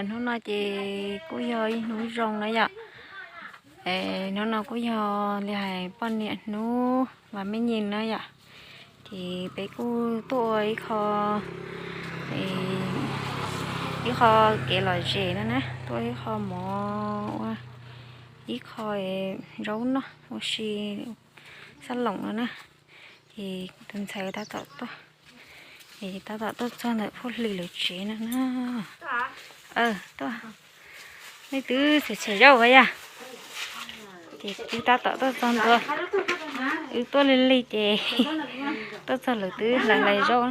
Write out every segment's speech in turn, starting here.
Hnub no ces kuj yog ib hnub zoo na yom. Hnub no kuj yog li hais poj niam hnub vas me nyij na yom. Ces peb kuj tuaj ua ib qho, ib qho kev lom zem no na, tuaj ib qho mov ua ib qho zaub noj ua si xab loos no na. Ces tus ntxhais tab tom tuaj, ces tab tom tuaj txog ntawm Phuj Hli lawv tsev no na. Tuaj, nej twb tseem tshem zaub ua yam. Ces wb tab tom tuaj txog ntua, wb tuaj lig lig ces tuaj txog lawv twb hlais hlais zaub.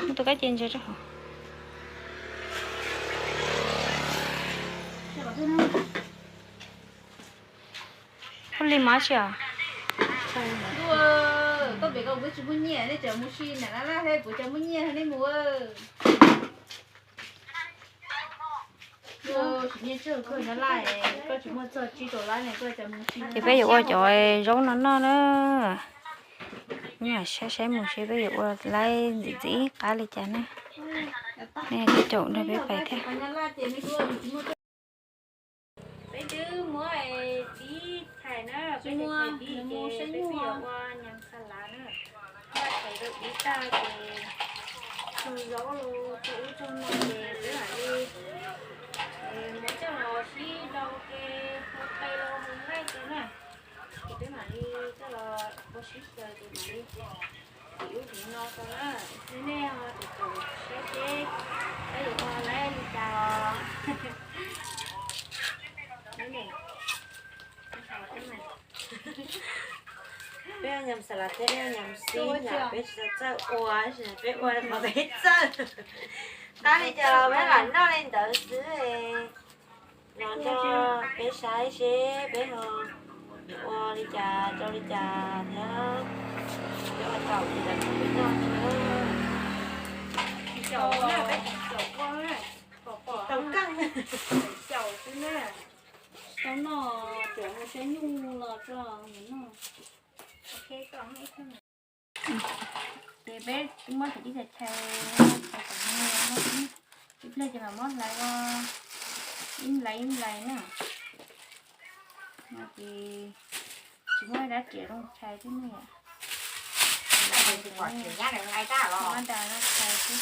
Muab tus kab ce ntsia rau hauv. Phuj Hli mov tsi os? Koj pem koj kuv tsis muaj nyiaj, nej tseem mus si na, laj laj thiab, kuv tseem muaj nyiaj nej mus. Ces peb yuav ua cov zaub no noj na. Saib saib mus seb peb yuav ua laib ntxim ntxim qab li cas na. Nej caum nrog peb pais thiab. Peb twb muab dib thaiv na, peb thaiv dib ces peb yuav ua nyam xa lav na. Muab thaiv rau dib tag ces tsuag zaub los tsuag ub tsuag no ces peb mam li muab coj los sib rau ke, ua qe los ua nqaij ces na. Ces peb mam li coj los ua sib xyaw ces mam li tiv ub tiv no rau na. Nej ho tus tus saib seb peb yuav ua laib li cas os. Peb nyam xa lav thiab peb nyam xib na, peb tsis tau txawj ua, peb ua qhov peb txawj. Qab li cas los peb lam noj li ntawd xwb. Los nrog peb saib seb peb ho ua li cas rau li cas thiab. Peb ua tau li cas peb noj thiab. Tsis tau noj, tsis tau noj, tsuas mus saib nyuj los tso noj. Ces peb twb muab cov dib tag chaw, ib pliag ces mam muab hlais ua ib nplais ib nplais na. No ces tsis muab dab riam zoo tshais thiab ne yom. Muab da no tshais xwb.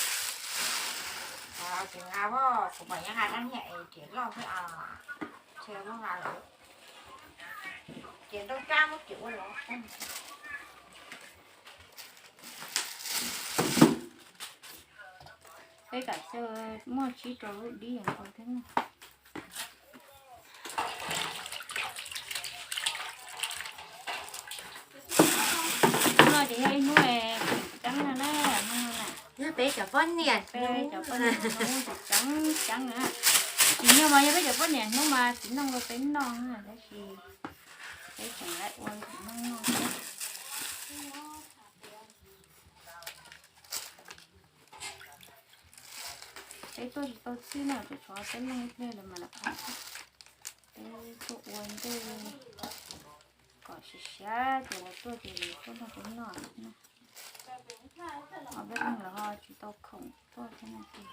Peb kam xyaw muaj tsib rau lub dib nkaus thiab na. Hnub no ces yog ib hnub tseem ceeb no na, hnub no na. Yog peb cov poj niam, peb cov poj niam hnub tseem ceeb ceeb na. Tsim nyog mas yog peb cov poj niam hnub mas txiv noog rau peb noj na, tab sis peb tseem lawv ua txiv noog noj thiab. Peb tuaj tsis tau txij no, tshuav tshuav peb leeg ib pliag lawv mam li pab. Peb tuaj ua ntej kom siav siav ces lawv tuaj ces lawv tuaj nrog peb noj na. Ho peb leeg lawv ho tsis tau khoom tuaj thiab no ces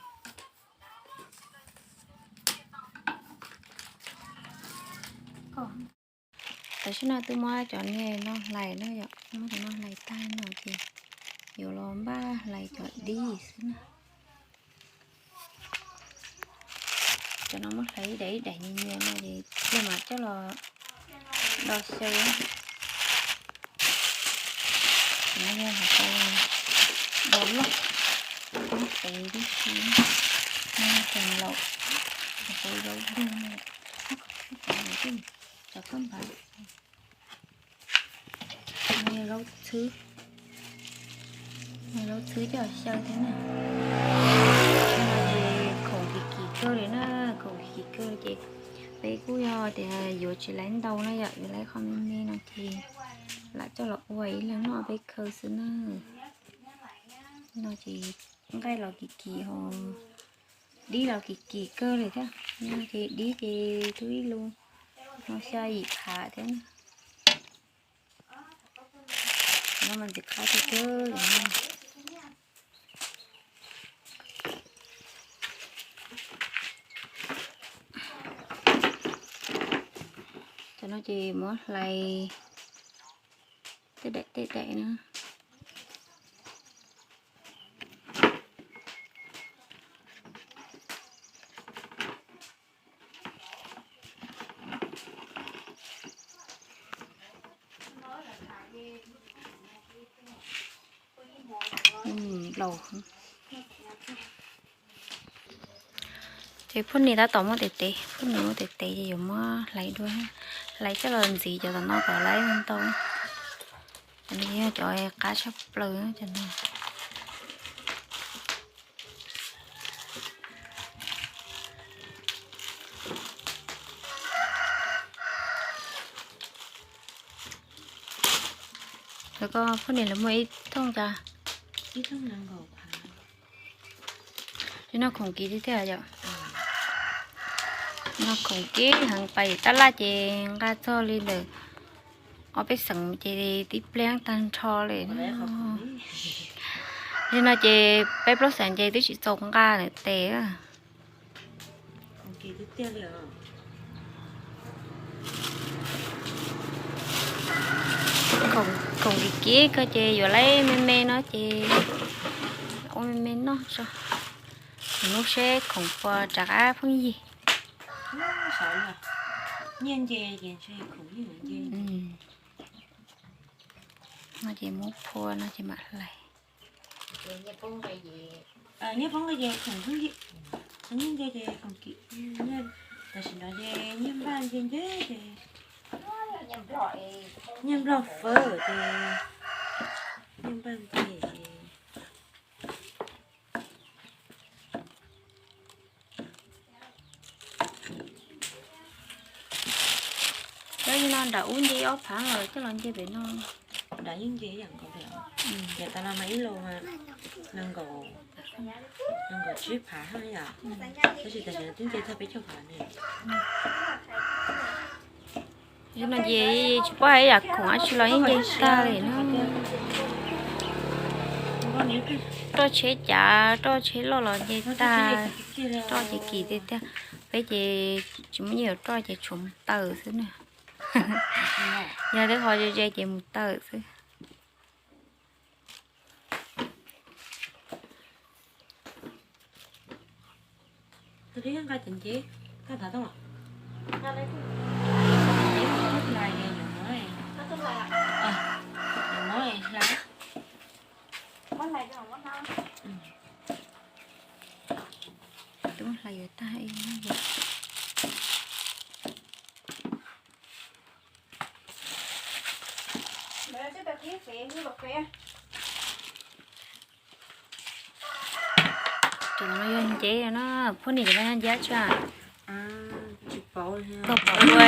Tam sim no twb muab cov niag no hlais na yom, muab cov no hlais tag no ces yuav los npaj hlais cov dib xwb na. Cov no muab hlais ib daim ib daim nyias nyias no ces pliag mam coj los do xyaw. Cov no yog hauv paus do loj, muab tev tib si, muab tev laus, hauv paus zaub dug, cov kab npab. Zaub txhwb, zaub txhwb coj xyaw thiab na. Khoom kim kim kawg li na, khoom kim kim kawg li ces peb kuj yog tias yuav tsis laiv ntau na yom, yuav laiv qho me me no ces lam coj los ua ib leeg noj peb kawg xwb na. No ces nqaij los kim kim ho dib los kim kim kawg li thiab. No ces dib ces twb ib lub no xya yim phav thiab na. No mas ntxim qab tiag tiag li. Cov no ces muab hlais tej daim tej daim na. Ces phoj nis tab tom muab tes tes, phoj nis muab tes tes ces yuav muab hlais dua, hlais coj los ntxiv cov tom no kom lawv ntau. Cov no yog cov qab tshaj plaws cov no. Lawv koj phoj nis lawv muaj ib thooj cas? Ib thooj nees nkaum phav. Noj khoom kiv tiag tiag yom. Noj khoom kiv heev, pais tab laj ces nqa txog li ntawm ob peb xeem ces tib pliag tag nrho li. Li no ces peb plaub xeem ces twb tsis txaus nqa lawm tes. Khoom kiv kiv koj ces yuav lawv me me no ces ua me me noj tso. Hnub seb khoom puas rov qab phooj ywg. No ces muab phua no ces mam hlais. Nyiaj poob nqe ces khoom phooj ywg, nyiaj nce ces khoom kiv, tam sim no ces nyiaj npaj nce nce ces nyiaj nplog fawb ces nyiaj npaj nce ces Cov no nram ub nce ob phav los coj los nce pem no. Nram yeej nce ib yam nkaus li. Ces tas no mas ib los nees nkaum, nees nkaum tsib phav yom. Tab sis tam sim no twb nce tag peb caug phav ne. Cov no ces tsis paub hais ib yam khoom dab tsi los yeej nce tag li na. Roj tsheb cav, roj tsheb loj los nce tag, roj ces kim tiag tiag. Peb ces tsis muaj nyiaj yuav roj ces tshuav mus taws xwb na. Yog twb ho ze ze ces mus taws xwb. Twb hlais yuav tag. Cov no yog nceb na, phoj nis cov no yog nceb tsi? Tsis paub, tau pom dua.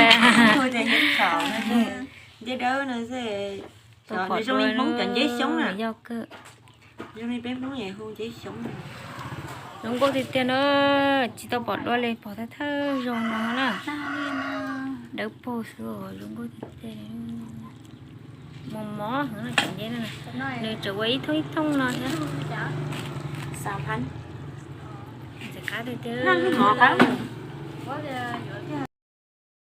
Nceb dawb no xwb. Tau pom zoo li Hmoob cov nceb xyoob na. Yog kawg. Zoo li peb Hmoob hu nceb xyoob. Zoo nkauj tiag tiag na, tsis tau pom dua li, pom thawj thawj zaug no na. Dawb paug xwb, zoo nkauj tiag tiag. Mos mos heev no cov nceb no, nws tseem ua ib thooj ib thooj no thiab. Ntxim qab tiag tiag.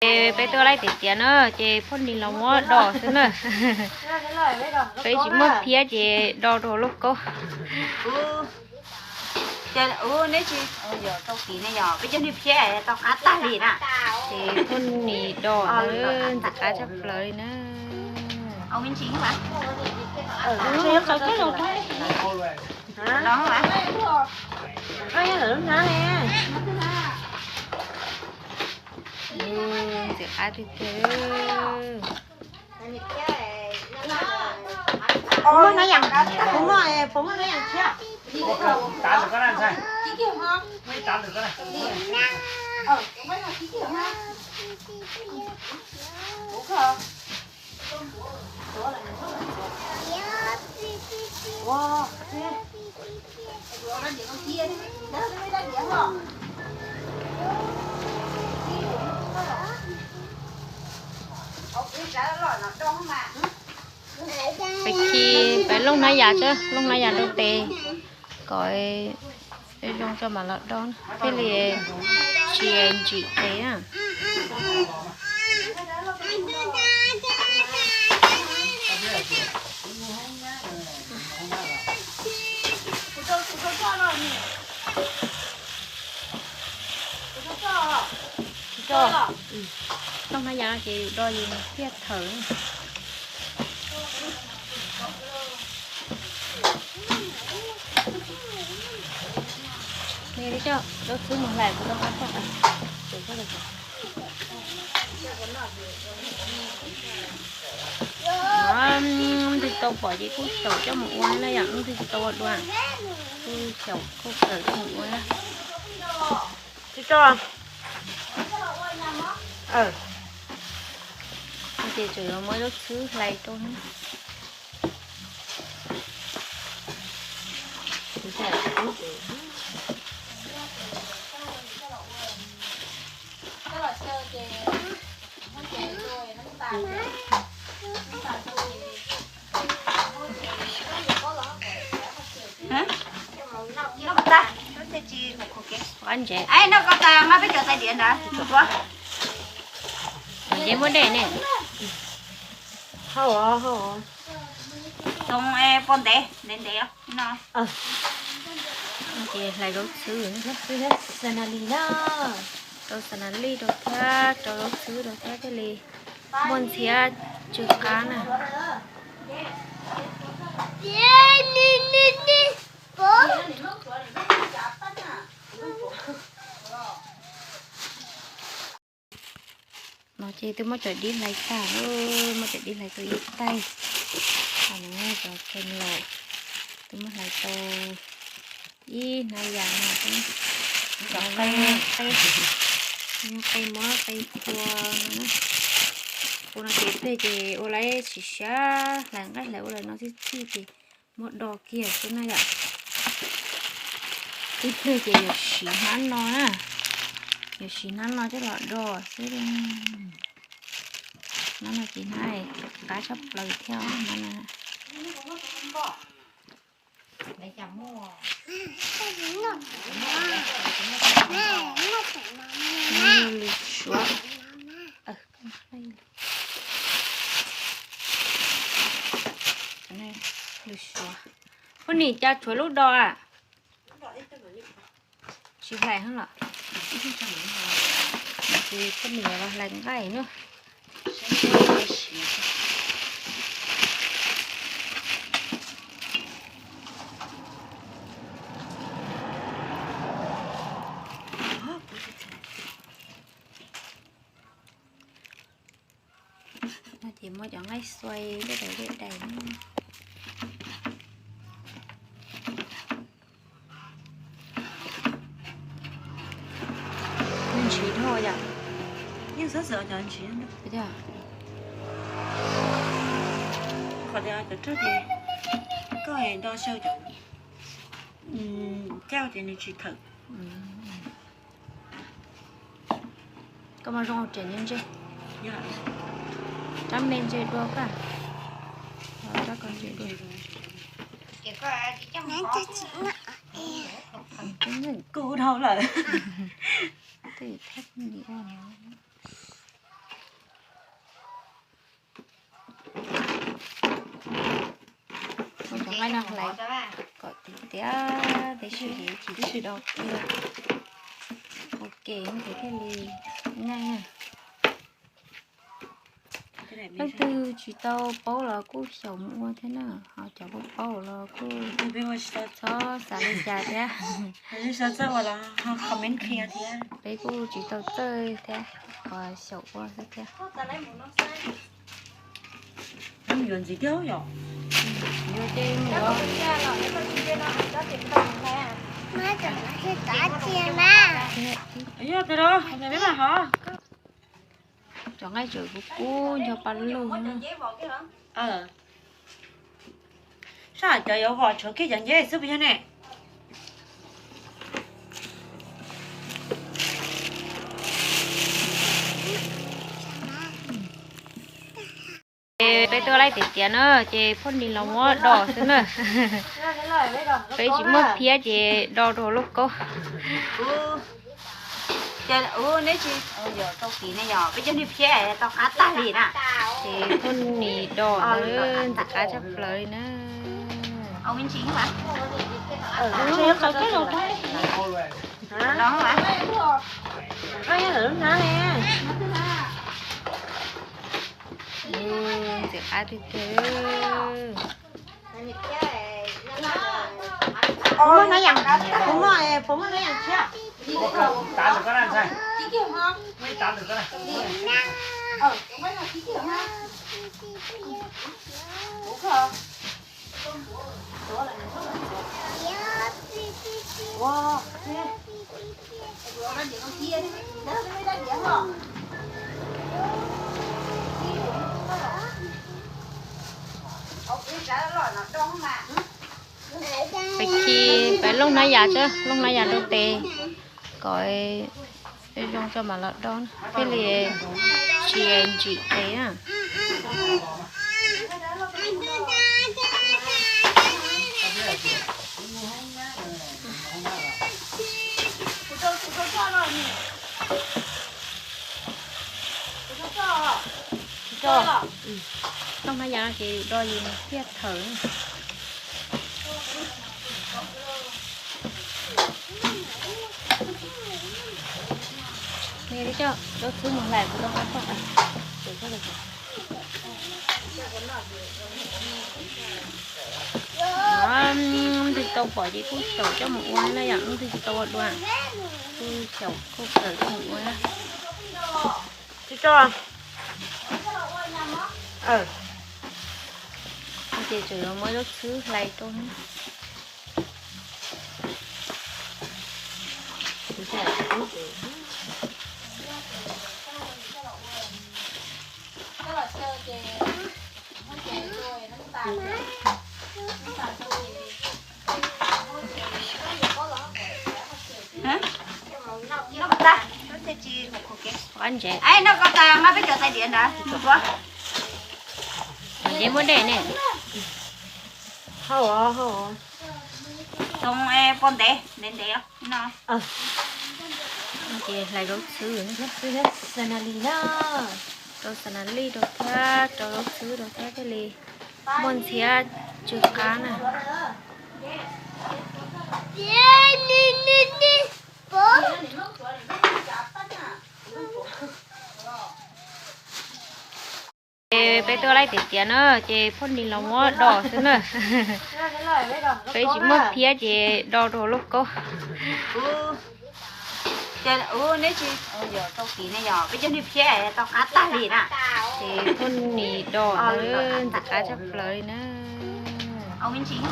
Ces peb tuaj laij tiav tiav na, ces phoj nis los muab do xwb na. Peb tsis muaj phiab ces do rau lauj kaub. Neb tsis tau kiv ne, yog peb cov niag phiab tau qab tag li na. Ces phoj nis do ntxim qab tshaj plaws li na. Ntxim qab tiag tiag. Puas muaj hnab yas, puas muaj, puas muaj hnab yas tshiab? Peb khi peb looj hnab yas, looj hnab yas rau tes kom zoo tso mam los do, thiaj li tsis ntsim tes na. Toj hnab yas no ces yus do yus thiaj thawm. Nws coj zaub txhwb mus hlais kuv rau qab toj. Leej twg tau pom ces kuj xyaum coj mus ua na yom, leej twg tsis tau ua dua, kuj xyaum kuj kawm coj mus ua na. Tsis tau. Ces tseem yuav muab zaub txhwb hlais rau na. Noj ko taw, noj ko taw mas peb cov tais diav ntawd. Ces muab dej ne. Hau, hau. Too poj ntev ntev ntev no. Ces hlais zaub txhwb, rau xas nas lis rau thiab, rau zaub txhwb rau thiab thiaj li muaj ntxhiab tsw qab na. No ces twb muab cov dib hlais tag, muab cov dib hlais tau ib taig. Cov kem los twb muab hlais tau ib hnab yas no. Qe, qe muab qe kua no. Kua no ces peg ces ua laib siav siav, hlais nqaij hlais ua lawm no txij txij ces muab do kiag xwb na yom. Ib pliag ces yuav siv hnab no na, yuav siv hnab no coj los do xwb. Hnab no ces hnab qab tshaj plaws thiab hnab no. Lws suav. Lws suav. Poj niam cas tshuav lub do a? Tsis hlais heev los? Ces poj niam los hlais nqaij na. No ces muab cov nqaij xuas coj daim dej daim. Nws ntshis dhau yom. Yeej xav xav cov ntshis. Qhov tias cov rog ces koj do xyaw cov cauj ces nws tsis thawm. Koj mas zoo riam ntse ntse. Rab me ntse dua koj. Rab ko ntse dua. Kuv dhau lawm. Tej thab ni ua no. Muab cov nqaij no hlais kom tiav tiav tab sis ces tsis tshwm do kiag. Ua ke ces thiaj li nyaj na. Leej twg tsis tau paub los kuj xyaum mus ua thiab na, ho cov kuj paub los kuj txhob xav li cas thiab. Peb kuj tsis tau txawj thiab, qhov xyaum ua xwb thiab. Yuav ntxiv thiab yom. Yuav ces mus. Yog tias los, peb mam hov. Cov nqaij tseem kub kub ncho pa lug. Sab cov yuav vom tshuav kiag cov nceb xwb puas yog ne? Ces peb twb laij tiav tiav na, ces phooj ywg los muab do xwb na. Peb tsis muaj phiab ces do rau lauj kaub. Ces phooj ywg do ntxim qab tshaj plaws li na. Koj yog lawv lub hnab ne. Ntxim qab tiag tiag. Puas muaj hnab yas, puas muaj, puas muaj hnab yas tshiab? Peb khi peb looj hnab yas, looj hnab yas rau tes kom zoo tso mam los do thiaj li tsis ntsim tes na. Tsis tso, tau hnab yas no ces do yus thiaj thawm. Nws coj lub xwb mus hlais kuv rau qab toj. Leej twg tsis tau pom ces kuj xyaum coj mus ua na yom, leej twg tsis tau ua dua, kuj xyaum kuj kawm coj mus ua na. Tsis tso. Ces tseem yuav muab lub xwb hlais rau na. Qab ntsev. Ntsev muaj dej ne. Hau, hau. Too poj ntev ntev ntev no. Ces hlais zaub txhwb, rau xas nas lij rau thiab rau zaub txhwb rau thiab thiaj li muaj ntxhiab tsw qab na. Ces peb tuaj laij tiav tiav na, ces phooj ywg los muab do xwb na. Peb tsis muaj phiab ces do rau lauj kaub. Neb tsis tau kiv ne yog peb cov niag phiab tau qab tag li na. Ces phooj ywg do ntxim qab tshaj plaws li na. Ntxim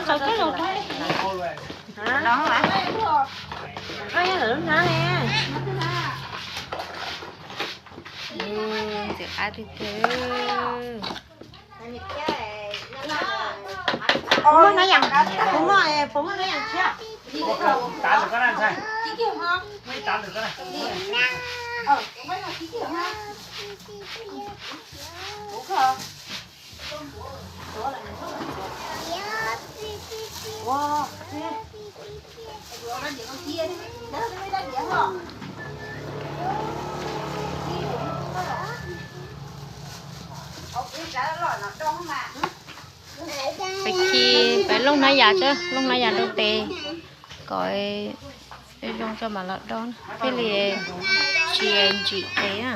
qab tiag tiag. Puas muaj hnab yas, puas muaj, puas muaj hnab yas tshiab? Peb khi peb looj hnab yas, looj hnab yas rau tes kom zoo tso mam los do thiaj li tsis ntsim tes na.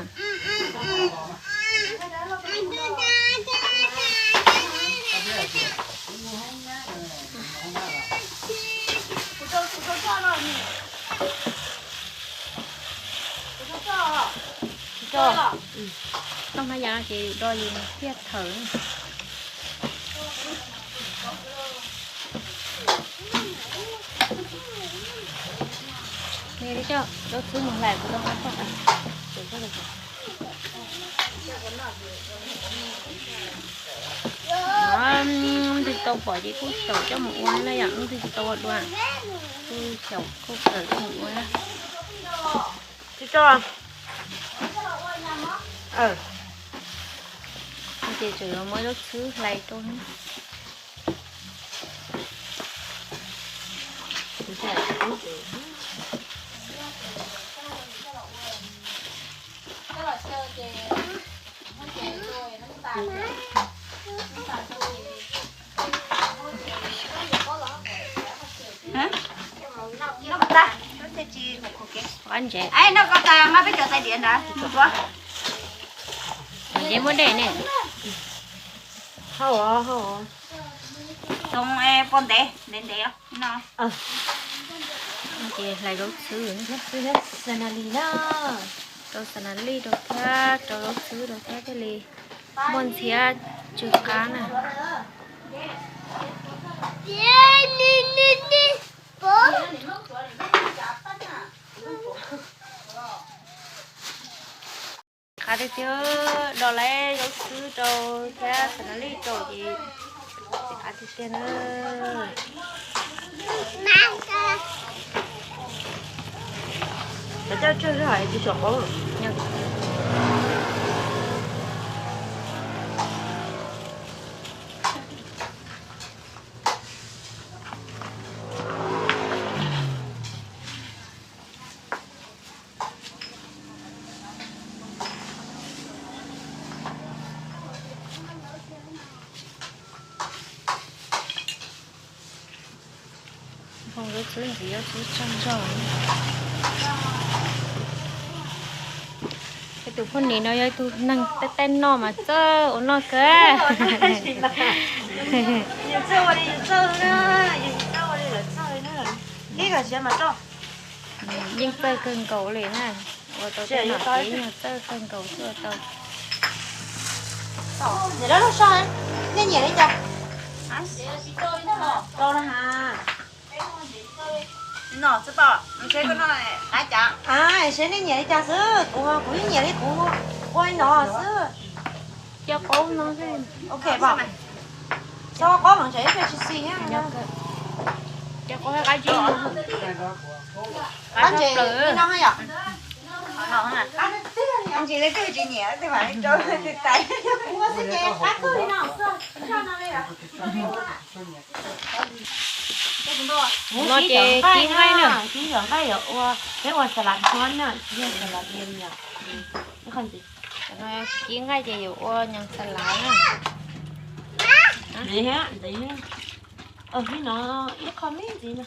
Tsis tso, tau hnab yas no ces do yus thiaj thawm. Nws coj lub xwb mus hlais kuv rau qab toj. Leej twg tau pom ces kuj xyaum coj mus ua na yom, leej twg tsis tau ua dua, kuj xyaum kuj kawm coj mus ua na. Tsis tso. Ces tseem yuav muab lub xwb hlais rau na. Qab ntsev. Ntseb muab dej ne. Hau, hau. Too poj ntev ntev ntev no. Ces hlais zaub txhwb, rau xas nas lij rau thiab rau zaub txhwb rau thiab thiaj li muaj ntxhiab tsw qab na. Qab tiag tiag, do lawv zaub txhwb rau thiab xas nas lij rau ces qab tiag tiag na. Coj tsawg hais tsis tshua qab. Npoo zaub txhwb ntxiv, zaub txhwb tsaug zog. Tus poj niam no yog ib tug neeg tej tej noj mas txawj ua noj kawg. Yeej txawj kawg nkaus li na. Ua tau tej no ces yeej txawj kawg nkaus xwb ua tau. Nej nyiam li cas? Seb nej nyiam li cas xwb, kuv kuv yeej nyiam li kuv ua li no xwb. Cov qaub no, ok pom. Txhob qaub mas ntshe ib pliag tsis xis thiab. Cov qaub qab zib no. Qab ntses li no yom. Ntsis li twg tsis nyiam tej mam li rau tais. No ces kib nqaij na. Kib nqaij yuav ua, peb ua xas las ntxhua na, tsis yog xas las diav yom. Kib nqaij ces yuav ua nyas xas las na. Ntxiv thiab, ntxiv thiab. Ib qho me ntxiv no.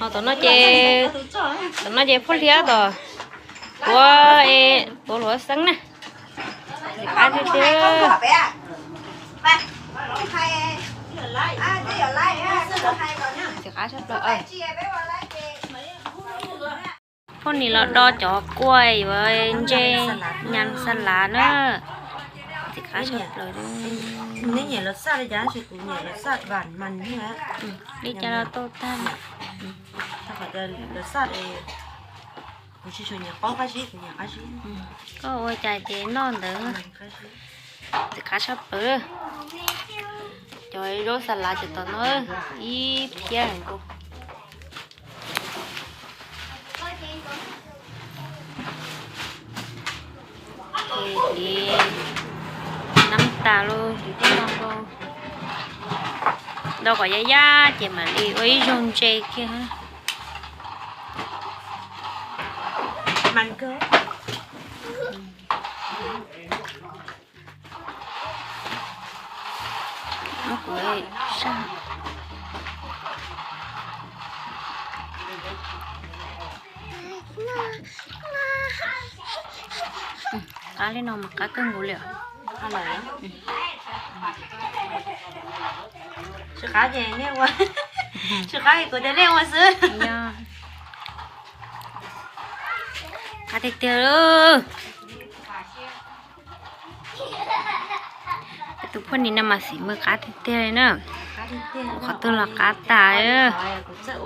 Ho tom no ces, tom no ces phauj Hliab tom tuav, tuav luav xeeb na. Ntxim qab tiag tiag. Ntxim qab tshaj plaws. Phauj Nim los do cov kua yuav ntse nyas xas las na. Ntxim qab tshaj plaws. Li cas los tau tag. Koj ua cas ces noj ntawd. Ntxim qab tshaj plaws. Cov zaub xas las ces tom no ib phiab nkaus. Ces nab tas los ces tej no nkaus. Do kom yaj yaj ces mam li ua ib zaug ntse kiag. Qab li no mas qab kawg nkaus li os. Tsis qab ces nej ua, tsis qab ces kuv cov nej ua xwb. Qab tiag tiag. Tus poj niam no mas xim mws qab tiag tiag li na. Qhov twg los qab tas. Txawj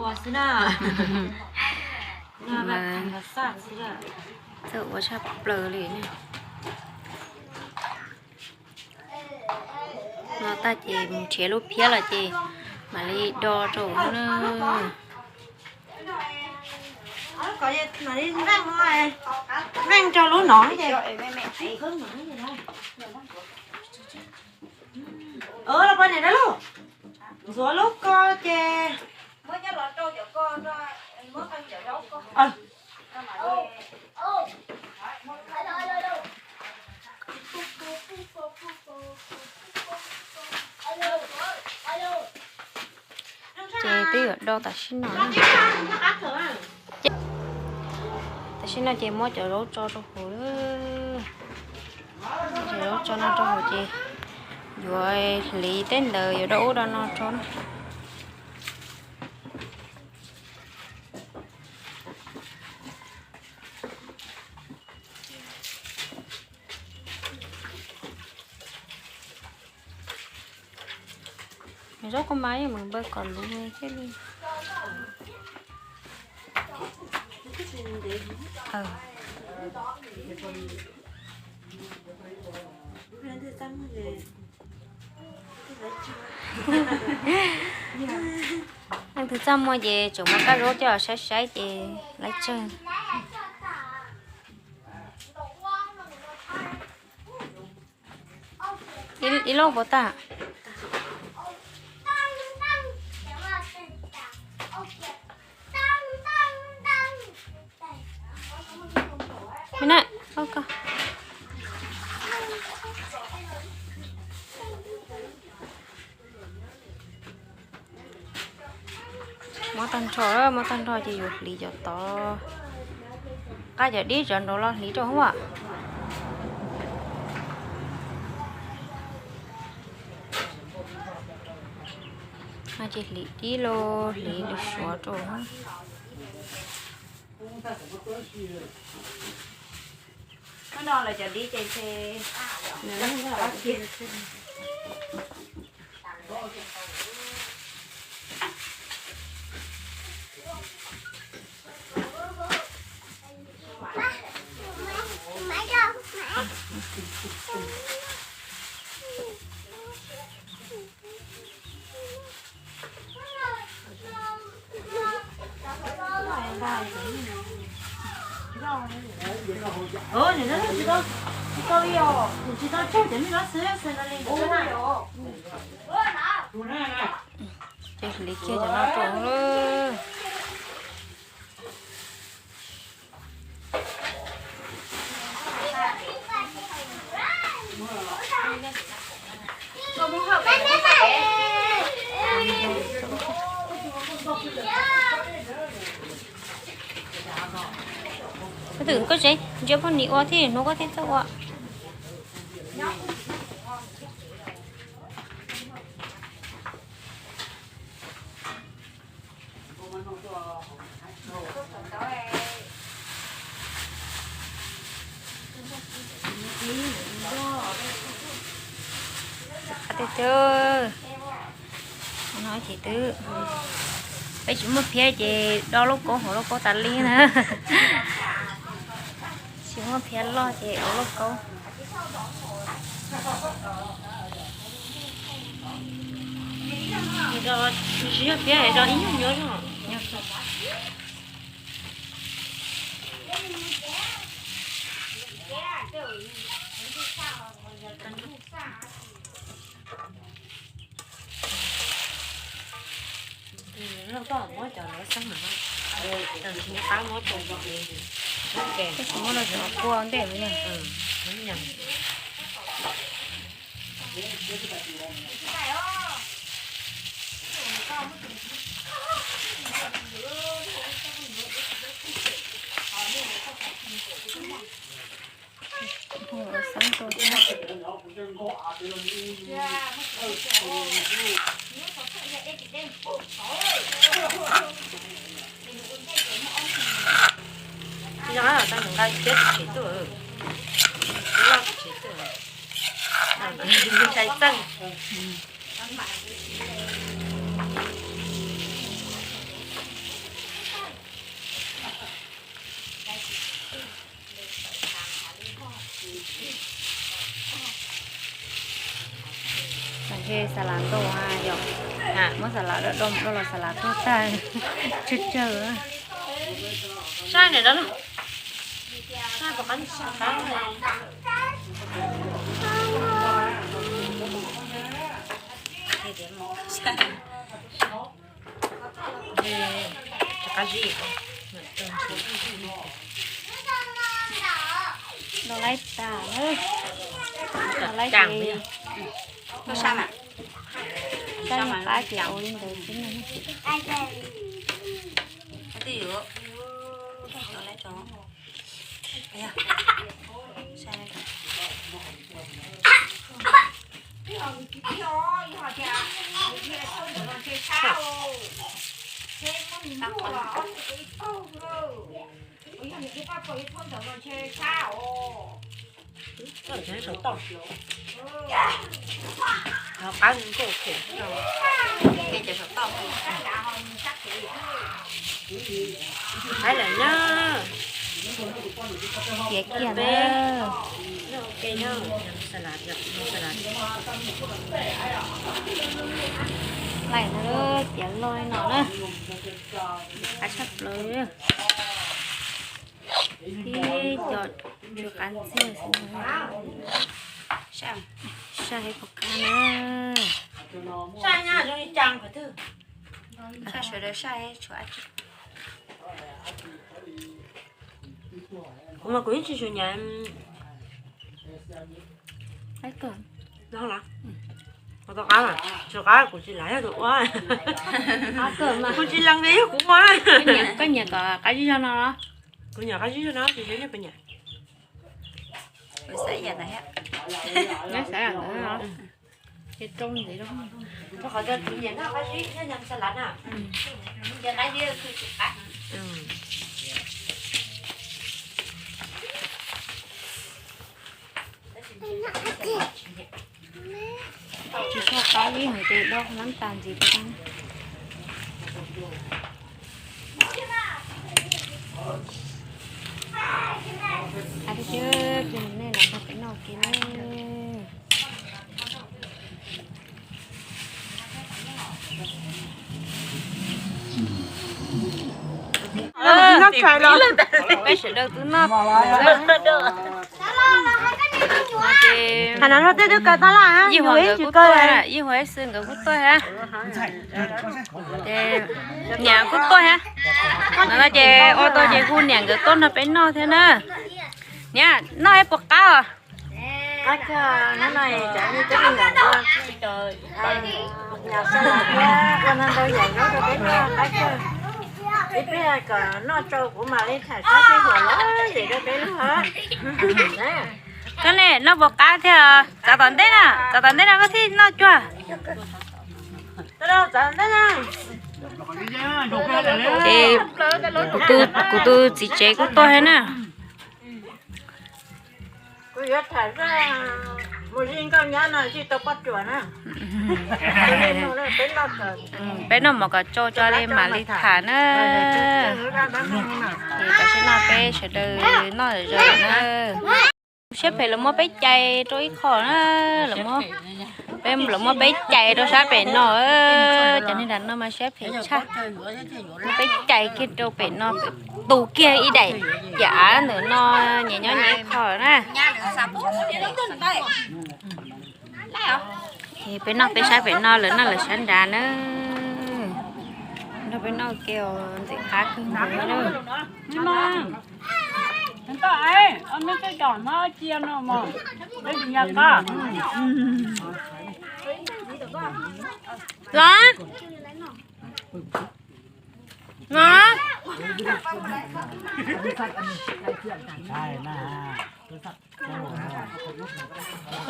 ua tshaj plaws li. No tag ces mus nrhiav lub phiab los ces mam li do rau na. Meej rau lub no. Los poj niam dab laug, ntxuav lub ko ces Ces twb yuav do tam sim no. Tam sim no ces muab cov zaub tso rau hauv lawm. Cov zaub tso no rau hauv ces yuav hliv teb ntawd yuav do ub do no rau na. Zaub kua mas yeej meem npawg kom luv thiaj li. Leej twg txaj muag ces tseem muab kab zaub coj saib saib ces laiv tsawg. Ib lub puas tag? Muab tag nrho, muab tag nrho ces yuav hliv cov tod. Qab cov dib cov nraud los hliv rau hauv. Ces hliv dib los hliv lwm suav rau. Hnub no lawv cov dib ces Ces hliv kiag cov no rau lawm. Koj twm koj tsev ntsia poj niam ua thiab hnub koj thiaj txawj ua. Qab tiag tiag. No ces twb, peb tsis muaj phiab ces do lauj kaub hauv lauj kaub tas li na. Tsis muaj phiab loj ces ua lauj kaub. Tsis yog phiab, do ib nyuag nyuaj. Koj tsis muab los cov kua ntej lawm na. Tsis yog tau nqa siab tsis tshwm tuaj, loj tsis tshwm tuaj, ntshai txeej. Ntshe xas las ntau yom, muab xas las do do los xas las tuag tag, tsawg tsawg. Saib nram no, saib puas qab, saib qab. Qab zib. Los laib tas, los laib tas. Tab yog qab ces ua li ntawd xwb no. Saum toj, qab nkauj khem, saum toj. Qab lawm na. Tiav kiag na. Laim no tiav loj no na. Qab tshaj plaws. Ib co tsw qab ntxiag xwb. Saj, saj ib puas qab na. Saj sawv daws saj tshuav dab tsi. Kuv mas kuv yeej tsis tsum nyav. Qab kawg. Qab tau qab mas, tshuav qab kuv tsis lam yog tus ua. Kuv tsis lees li yog kuv ua. Koj nyiam kom qab zib zog no los? Kuv nyiam qab zib zog no, tsis yog nej puas nyiam? Kuv xav ib yam ntawd thiab. Nyob xav ib yam ntawd no. Ces rau ntxiv rau. Rau qhov tias kuv nyiam noj qab zib, nyob nyam xas lav na. Ces qab zib twb tsis qab. Tsis tshua qab ib hais tias dob nab tas ntxiv rau. Qab tiag tiag, nej los nrog peb noj ua ke na. Peb sawv daws twb noj. Ib huam nkawd kuj tuaj, ib huam ib xwb nkawd kuj tuaj thiab. Ces niam kuj tuaj thiab. Hnub no ces ua tau ces hu niam nkawd tuaj nrog peb noj thiab na. Niam, noj ib puas qab os? Qab kawg, hnub no cov me tub me nyuam ua nyuam xas lav thiab ua ntau ntau yam zaub rau peb noj, qab kawg. Ib pliag kom noj tsau kuv mam li tham sab sij huam lom zem rau peb noj. Koj ne, noj puas qab thiab? Txav tom ntej na, txav tom ntej no koj thiaj noj cuag. Ces kuv tus txiv tsev kuj tuaj thiab na. Kuv yuav tham zaj mus zij nkauj nyab no zij tau poj ruam na. Peb noj mov kom tsau tso li mam li tham na. Ces tam sim no peb sawv daws noj zom zaws na. Siab phem lawv muab peb cais rau ib qho na, lawv muab, peb lawv muab peb cais rau sab pem no. Cov neeg nram no mas siab phem tshaj, muab peb cais kiag rau pem no, tus kiag ib daim caj av ntawm no, nyias nyob nyias ib qho na. Ces peb noj peb sab pem no, lawv noj lawv sab nrad na. Nrog peb noj ua ke os, ntxim qab kawg nkaus li. Los, los.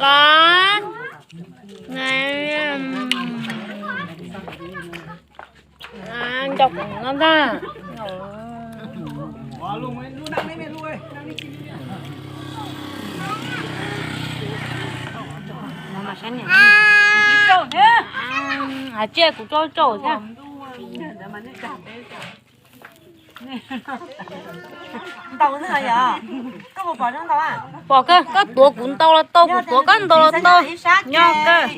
Los. Nco kuv no ntag. Hais tsiaj kuv tso tsau thiab. Ntau yog, koj puas pom ntau? Pom kawg, koj tuav kuv ntau los tau, kuv tuav koj ntau los tau. Nyob kawg.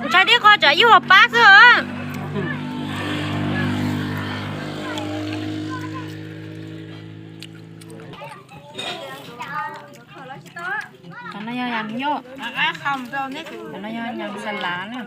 Ntshai tib qho tsam ib huam pab xwb. Cov no yog yam nyob, cov no yog yam xas lav na.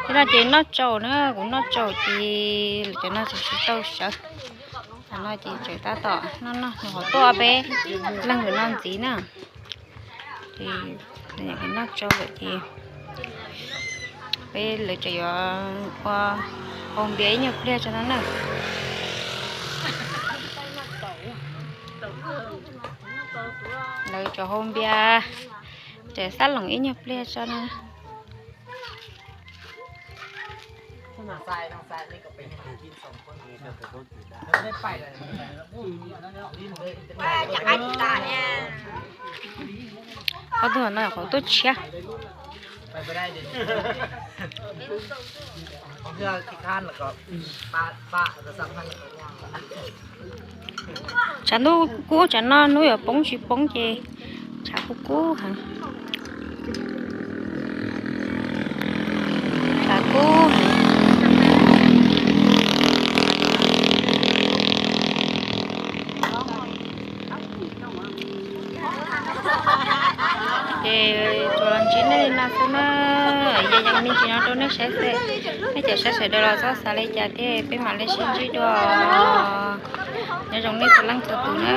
Thiab no ces noj tsaus na, kuv noj tsaus ces lawv cov no tseem tsis tau sawv. Cov no ces tseem tab tom noj noj, nws qhov tuaj peb leej lawm no ntxiv na. Ces noj tsaus lawm ces peb lawv tseem yuav ua hau npias ib nyuag pliag tso no na. Lawv tseem hau npias, tseem xab loos ib nyuag pliag tso no. Qhov tuaj no qhov tuaj tshiab. Tshav ntuj kub tsam no hnub yuav poob tsis poob ces tshav kub kub heev. Tshav kub heev. Ces tsuas los ntsib nej li no xwb na, yog yeej me ntsis no rau nej saib xwb. Nej cov saib sawv daws los txhob xav li cas thiab, peb mam li sib ntsib dua. Nyob zoo nej txhua leej txhua tus na.